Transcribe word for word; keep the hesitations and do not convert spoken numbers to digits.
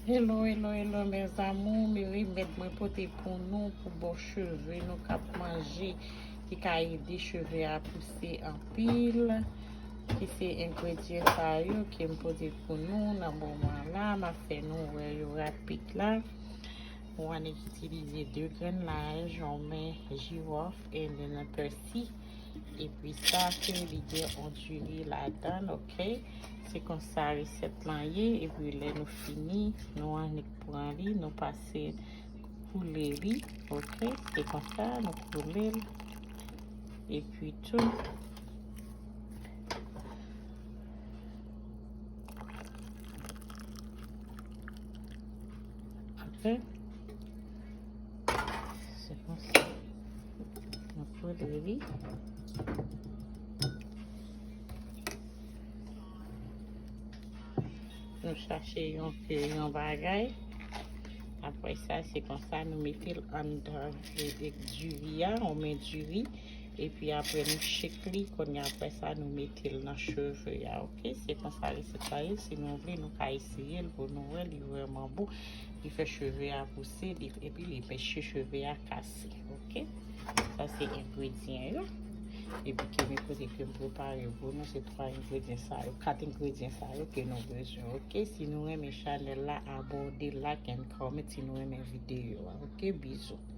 Hello, hello, hello, mes amours. Men remèd mwen pote pou nou, pou bò cheve nou k ap manje, ki ka ede cheve a pouse anpil, ki se engredyan sa yo ke m pote pou nou nan moman la. M ap fè nou wè yo rapid la. Ou annik itilize de grenn laj, yon men jiwòf, and then pèsi. Epi sa ke li gen on diri ladan, ok? Se konsa resèt lan ye. Epi lè nou fini, nou annik pran li, nou pase koule li, ok? Se konsa nou koule l. Epi tou, ok? Se konsa. Nou koule li. Nou chache yon ke yon bagay. Apre sa, se konsa nou mete l anndan e, e diri a, on men diri. Epi apre nou shake li, kounye a apre sa nou mete l nan cheve a, ok? Se konsa resèt la ye, si nou vle nou ka eseye l pou nou wè li vrèman bon. Li fè cheve a pouse, li, epi li anpeche cheve a kase, ok? Sa se engredyan yo. Epi ke men kote ke m prepare pou nou, se twa engredyan sa yo, kat engredyan sa yo ke nou bezwen, ok? Si nou renmen chanèl la, abòne, like and comment si nou renmen videyo a, ok? Bizou.